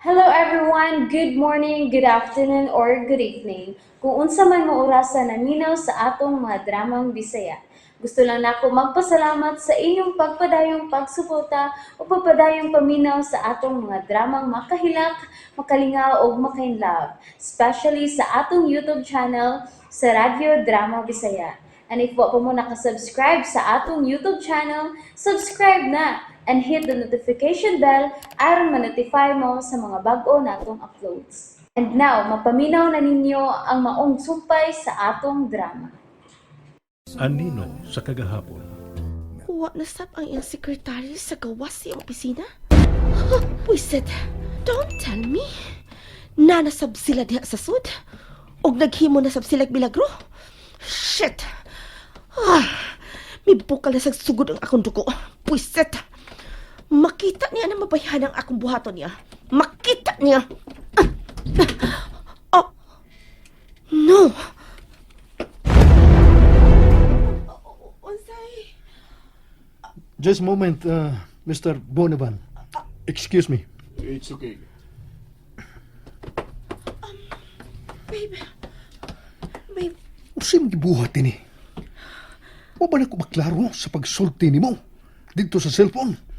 Hello everyone! Good morning, good afternoon, or good evening. Kung unsa man mo orasa naminaw sa atong mga dramang Bisaya. Gusto lang nako magpasalamat sa inyong pagpadayong pagsuporta o pagpadayong paminaw sa atong mga dramang makahilak, makalingaw ug makainlove, especially sa atong YouTube channel sa Radyo Drama Bisaya. And if wa pa mo nakasubscribe sa atong YouTube channel, subscribe na and hit the notification bell aron ma-notify mo sa mga bag-o natong uploads. And now, mapaminaw na ninyo ang maong sumpay sa atong drama. Anino sa kagahapon. Wa na sab ang iyang sekretary sa gawas sa iyang opisina? Huh, Pwisit, don't tell me. Naa na sab sila diha sa sud? Og naghimo na sab sila milagro? Shit! Ah, mibukal na sa sugod ang akong dugo. Pwisit! Makita niya na mabayhan ang akong buhaton niya. Makita niya! Ah, ah. Oh, no! Unsay? Just a moment, Mr. Bonavan. Excuse me. It's okay. Babe. Babe, Unsay imong gibuhat ini? Wa ba nako maklaro sa pagsulti nimo dito sa cellphone?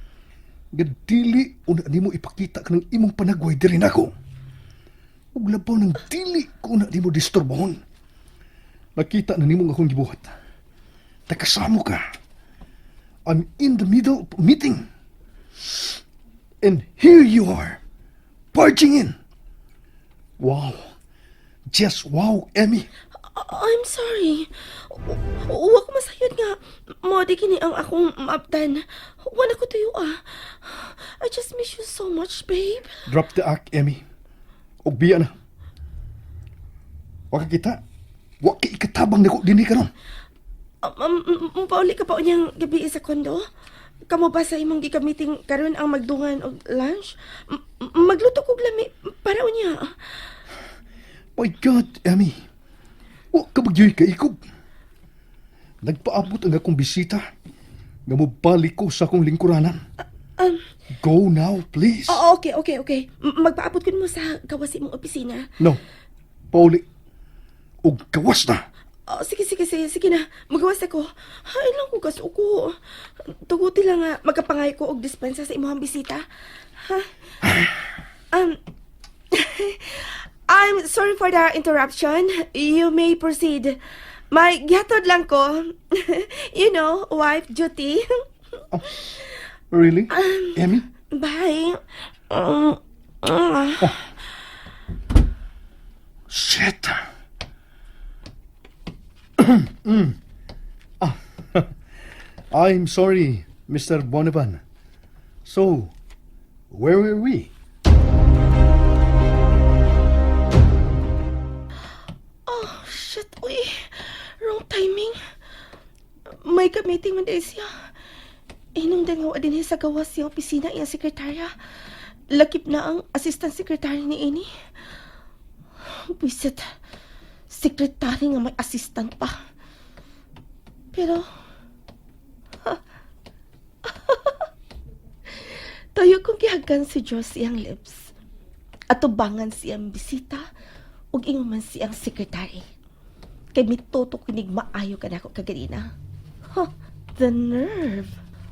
Nga dili una nimo ipakita kanang imong panagway diri nako. Ug labaw nang dili ko na nimo disturbahon. Nakita na nimo ang akong gibuhat. Nakasamo ka. I'm in the middle of a meeting. And here you are, barging in. Wow. Just wow, Emmy. I'm sorry. Wa ko masayod nga. Mao di kini ang akong maabtan. Wala ko tuyo ah. I just miss you so much, babe. Drop the act, Emmy. Ug biya na. Wa ka kita. Wa ka ikatabang nako dinhi karon. Pauli ka pa unyang gabi sa kondo? Kamo ba sa imong gika-meeting karon ang magdungan og lunch? Magluto kog lami para unya. My God, Emmy. Wa ka ba gyuy kaikob? Nagpaabot ang akong bisita nga mobalik ko sa akong lingkuranan. Go now, please. Oo, okay. Magpaabot ko nimo sa gawas imong opisina. No. Pauli. Ug gawas na. Oh, sige, sige, sige, sige na. Magawas ako. Ay lang ko kasuko. Tuguti lang nga, magkapangay ko og dispensa sa imong bisita. Ha? I'm sorry for the interruption. You may proceed. May gihatod lang ko. Wife duty. Really? Emmy? Bye. Shit. Ah, I'm sorry, Mr. Bonavan. So, where were we? Oh, shit. Uy, wrong timing. May ka-meeting man diay siya. Hinungdan nga wa dinhi sa gawas siyang opisina iyang sekretarya. Lakip na ang assistant secretary ni ini. Bwisit. Sekretary nga may assistant pa. Pero, tuyo kong gihagan si Josh siyang lips. Atubangan siyang bisita ug ingon man siyang secretary. Kay mituto kinig maayo ka nako kaganina. Huh, the nerve.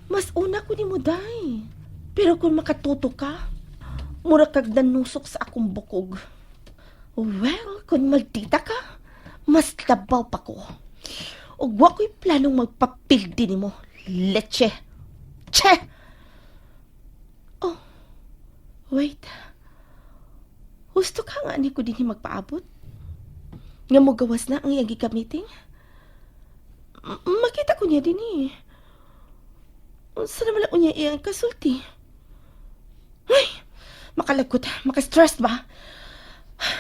Mas una ko nimo, day. Pero kung makatuto ka, mura kag nanusok sa akong bukog. Well, kung maldita ka, mas labaw pa ko. Ug wa ko'y planong magpapildi nimo. Leche. Che! Oh, wait. Husto ka nga ni ko dinhi magpaabot? Nga mo gawas na ang iyang gika-meeting? Makita ko niya dinhi. Unsa naman lang unya iyang kasulti? Ay, makalagot, maka-stress ba?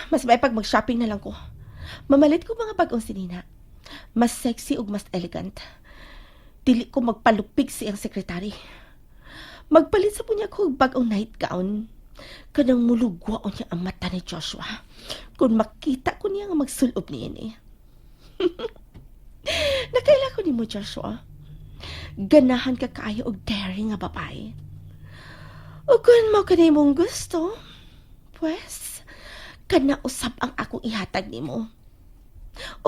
Mas may pag mag-shopping na lang ko. Mamalit ko mga bagong sinina. Mas sexy ug mas elegant. Dili ko magpalupig sa iyang sekretary. Magpalit sa punya ko og bag-ong nightgown. Kanang mulugwa niya ang mata ni Joshua. Kung makita ko niya nga magsulob niya ni. Nakaila ko nimo, Joshua. Ganahan ka kaayo og daring nga babae. O kung mao ka mong gusto, Pues, kana usab ang akong ihatag nimo.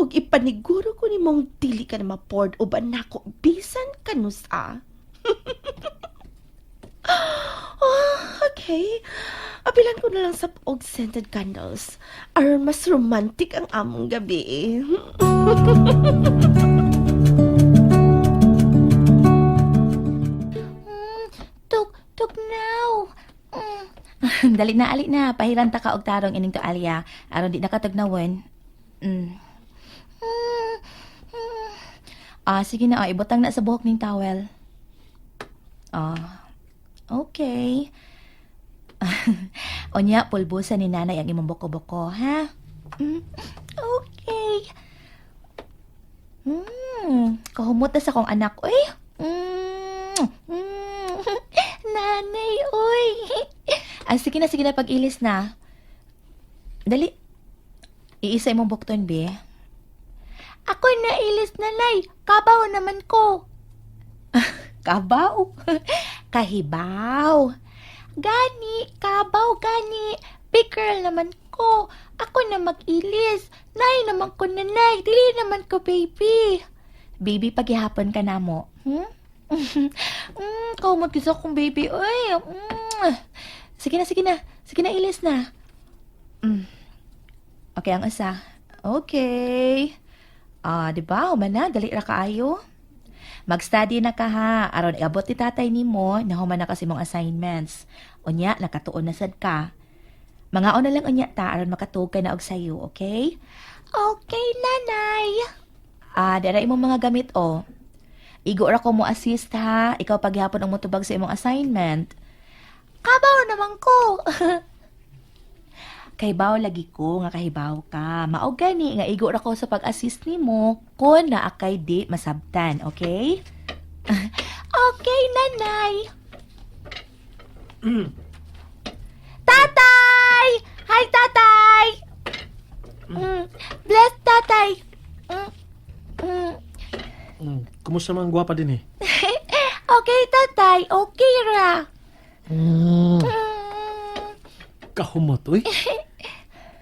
Og ipaniguro ko nimong dili ka na ma-bored uban nako bisan kanusa. Oh, okay. Apilan ko na lang sa og scented candles. Aron mas romantic ang among gabi. Tuk, tuk now. Dali na, ali na. Pahiranta ka og tarong ining tualya. Aron di nakatugnawon. Mm. Mm. Mm. Ah, sige na, oh, ibutang na sa buhok ning towel. Ah, okay. Unya, pulbusan ni nanay ang imong boko-boko, ha? Mm. Okay. Kahumot na sa kong anak, uy. Mm. Mm. Nanay, uy. Ah, sige na, pag-ilis na. Dali. Iisa imong bukton, be. Ako nailis, nanay. Kabaw naman ko. Kabaw? Kahibaw. Gani, kabaw, gani. Big girl naman ko. Ako na mag-ilis. Nay naman ko nanay. Dili naman ko, baby. Baby, paghihapon ka na mo. Hmm? Kaumot gisa akong baby. Uy, mm. Sige na, sige na. Sige na, ilis na. Mm. Okay, ang isa. Okay. Ah, di ba? Human na, dali ra kaayo. Mag-study na ka ha. Aron iabot ni tatay nimo na human na kasi mong assignments. Unya, nakatuon na sad ka. Mga na lang unya ta aron makatuog ka na og sayo, okay? Okay, nanay. Ah, dara imong mga gamit oh. Igo ra ko mo assist ha. Ikaw paghihapon ang motubag sa imong assignment. Kabaw naman ko. Kahibaw lagi ko nga kahibaw ka. Mao gani nga igo ra ko sa pag-assist nimo kon naa kay di masabtan, okay? Okay, nanay. Tatay! Hi, tatay! Bless, tatay! Mm. Mm. Kumusta man ang gwapa din eh? Okay, tatay. Okay ra. Mm. Mm. Kahumot, uy.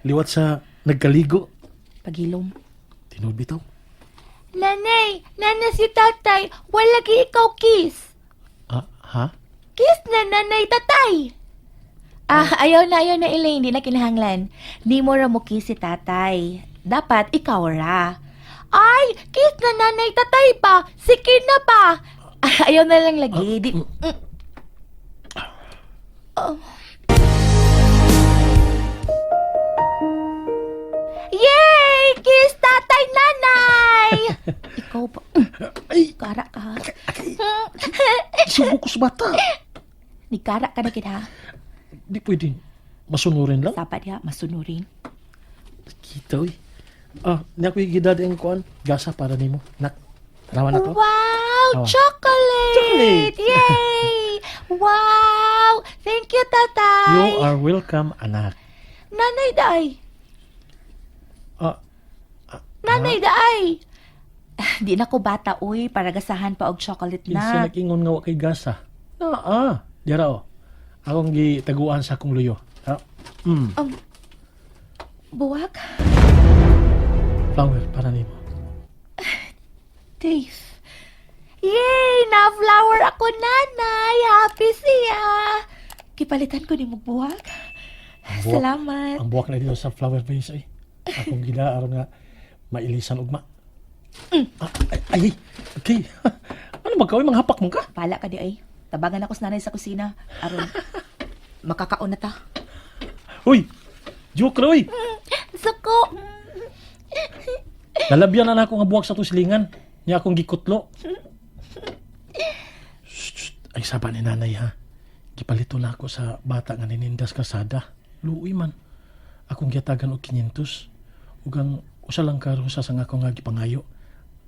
Liwat sa nagkaligo. Pagilom. Tinuod bitaw. Nanay, nana si tatay, wala gi ikaw kiss. Ah, ha? Kiss na nanay tatay. Ah, ayaw na Elaine, di na kinahanglan. Di mo ra mo kiss si tatay. Dapat ikaw ra. Ay, kiss na nanay tatay pa. Sige na pa. Ah, ayaw na lang lagi. Di. Oh. Yay! Kiss tatay nanay! Ikaw pa. Ay! Kara ka. Subo ko sa bata. Nikara ka na kita. Di pwedeng masunurin lang. Dapat ya, masunurin. Kita, uy. Ah, niya ko gidad ang kuan. Gasa para nimo. Nak, tarawan na to. Wow! Oh. Chocolate! Chocolate! Yay! Wow! Thank you, tatay! You are welcome, anak. Nanay daay! Ah, Nanay daay! Di na ko bata, uy. Para gasahan pa og chocolate kinsa na. nag-ingon nga wa kay gasa. Na, ah. Dira, oh. Akong gitaguan sa akong luyo. Ah, Buwak? Flower para nimo. Dave. Yay! Na-flower ako, nanay! Happy siya! Kipalitan ko ni mo buwak. Buwak. Salamat. Ang buwak na dito sa flower vase ay. Akong gila aron nga mailisan ugma. Ah, ay, ay, ay. Okay. Ano ba ka? Uy, manghapak mo ka? Pala ka di ay. Tabangan ako sa nanay sa kusina. Aron, makakaon na ta. Uy! Joke ra, uy! Suko! Nalabyan na nako nga buwak sa tuslingan. Niya akong gikutlo. Shh, shh. Ay, saba ni nanay ha. Gipalito na ako sa bata nga ninindas kasada. Luoy man. Akong giyatagan og 500. Ug ang usa lang ka rusa sa nga ako nga gipangayo.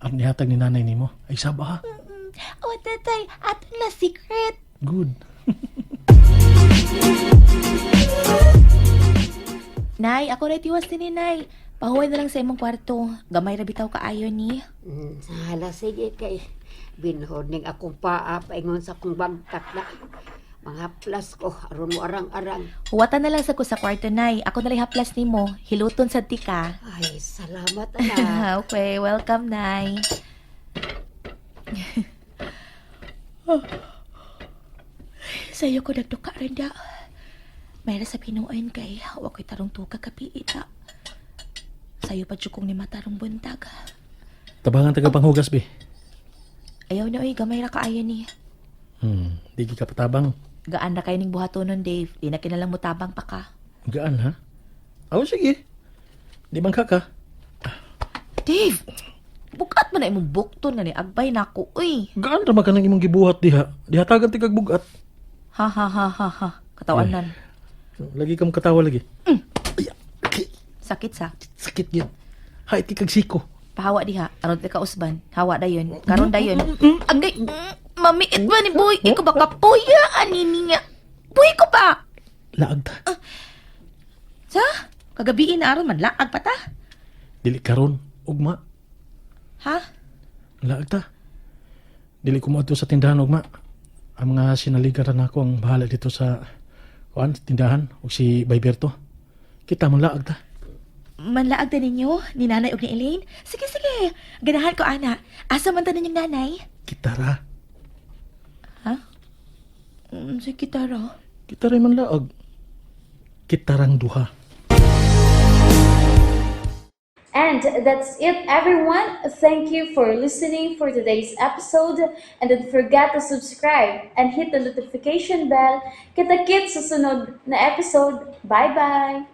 Aron nihatag ni nanay nimo. Ay, saba ha. Oh, tatay, ato na secret. Good. Nay, ako na tiwas din ni Nay. Pahuway na lang sa imong kwarto. Gamay ra bitaw kaayo ni. Hala, sige kay binhod ning akong paa paingon sa akong bagtak na. Manghaplas ko aron mo arang-arang. Huwatan na lang sa ko sa kwarto, Nay. Ako na lang haplas nimo. Hiluton sad ti ka. Ay, salamat anak. Okay, welcome, Nay. Sa'yo ko nagduka rin da. Mayra sa pinuan kay wa ko'y tarong tuka kapiita. Sa'yo pa kong ni matarong buntag. Tabangan taga panghugas be. Ayaw na oy, gamay ra kaayo ni. Di ka patabang. Gaan ra kayo ning buhatonon, Dave. Di na kinalang mutabang pa ka. Gaan ha? Aw sige. Di bangka ka. Dave! Bukat man na imong bukton nga ni agbay nako, uy. Gaan ra man ka nang imong gibuhat diha. Dihatagan ti kag bugat. Ha ha ha ha ha. Katawanan. Lagi ka katawa lagi. Sakit sa. Sakit gyud. Hay ti kag siko. Pahawa diha. Aron ti ka usban. Hawa dayon. Karon dayon. Agay. Mamiit ba ni boy? Ikaw ba kapuya ani niya? Boy ko pa. Laag ta. Sa? Kagabiin na aron man laag pa ta. Dili karon ugma. Ha? Laag ta. Dili ko moadto sa tindahan ugma. Ang mga sinaligaran nako ang bahala dito sa kuan tindahan ug si Bayberto. Kita man laag ta. Manlaag ta ninyo ni nanay ug ni Elaine. Sige sige. Ganahan ko ana. Asa man ta ninyong nanay? Kita ra. Sige tara. Kita ra man laag. Kita rang duha. And that's it, everyone. Thank you for listening for today's episode. And don't forget to subscribe and hit the notification bell. Kita-kits sa sunod na episode. Bye-bye!